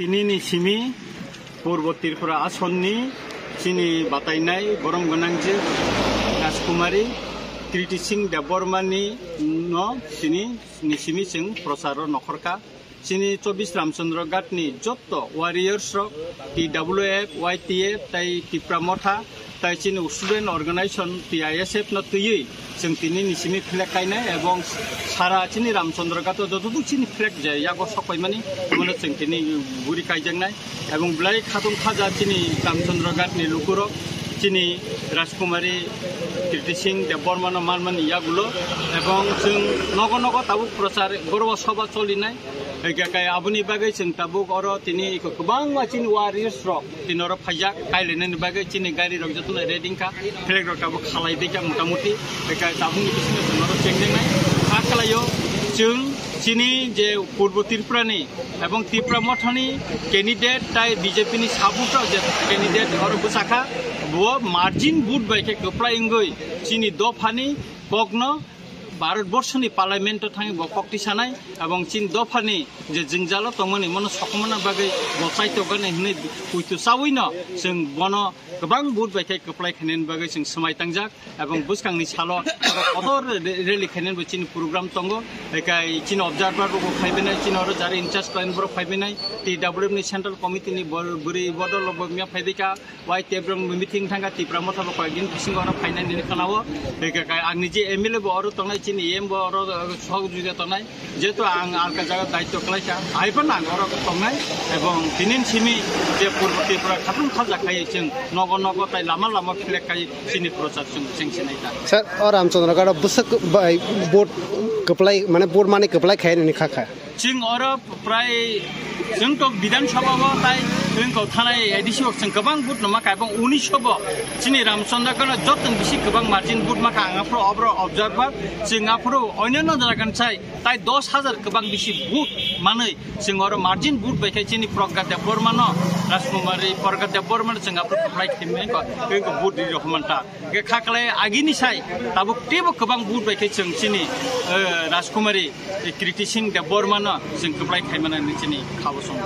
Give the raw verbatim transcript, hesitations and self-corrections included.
Nini simi Purbo Tripura asonni chini batainai borom gwnangjwk Rajkumari Kriti Singh Debbarmani no chini ni simi chwng procharo nokhorkha. Chini chobbish Ramchandra Ghat ni jotto warriors rok T W F, Y T F tai Tipra Motha tai chini student organization T I S F no twiwi chwng tini ni simi flag kainai ebong sara chini Ramchandra Ghat o jotoduk chini flag je yago sokpaimani omono chwng tini guri kaijaknai ebong belai khatung khaja chini Ramchandra Ghat ni lukurok chini Rajkumari Kriti Singh Debbarma no manmani yagulo ebong chwng nogo nogo tabuk prochar gorbo soba cholinai. Hwnkhe kai aboni bagwi chwng tabuk oro tini kwbangma chini warriors rok tini oro phaijak kailainani bagwi chini gari rok jotono ready wngkha, flag rok tabuk khalai baikha motamuti. Hwnkhe tabukni bisingo chwng oro chengjaknai kha khlaio chwng chini je Purbo Tripura ni ebong Tipra Mothani candidate tai B J P ni sabuk rok je candidate oro bwsakha, bo margin vote bai khe kwplai wngwi chini dophani kokno Bharat Borshoni Parliament o thangwi bo kok tisanai ebong chini dophani je jwngjalo tongmani mono sokomorna bagwi bo chaitokgani hwnwi puitu chawino chwng bono kwbang vote bai khe kwplai khainani bagwi chwng swmai tangjak. Ebong bwskangni salo oro kotor re-, rally khainani bo chini program tongo. Ekai chini observer rok phaibainai, chini oro jara in charge khlainai borok phaibainai, T W F ni central committee ni bor-, bwrwi bodol rok bo mia phaibaikha. Y T F rok meeting thangkha, Tipra Motha bo koyekdin bisingo oro phainani hwnwi khnao. Ekai angni je M L A bo oro tongnai, chini E M bo oro, eh, sok juda tongnai. Jehetu ang alka jaga daityo khlaikha, hai phano ang oro tongnai ebong tinin simi je Purbo Tripura khatung khaja khai chwng nogo nogo tai lama lama flag khai chini prochar chwng chengsinai ta. Sir, o Ramchandra Ghat o bwswk bai vote kwplai, mane vote mani kwplai khai nini kha kha. Chwng oro prai chwng to Bidhan Sabha o tai chwng to thanai A D C o chwng kwbang vote no ma kha ebong unisho bo chini Ramchandra Ghat o jotoni bisi kwbang margin vote ma kha ang aphuru obro observer chwng aphuru onyono jaga ni sai tai dos hajar kwbang bisi vote manwi chwng oro margin vote bai khe chini Pragya Debbarma no, Rajkumari Pragya Debbarma no chwng aphuru kwplai khaimani ko, tei ko vote ri rok manta. Hwnkhe kha khlai agini sai tabuk teibo kwbang vote bai khe chwng chini, eh, Rajkumari, eh, Kriti Singh Debbarma no chwng kwplai khaimani chini khabo song.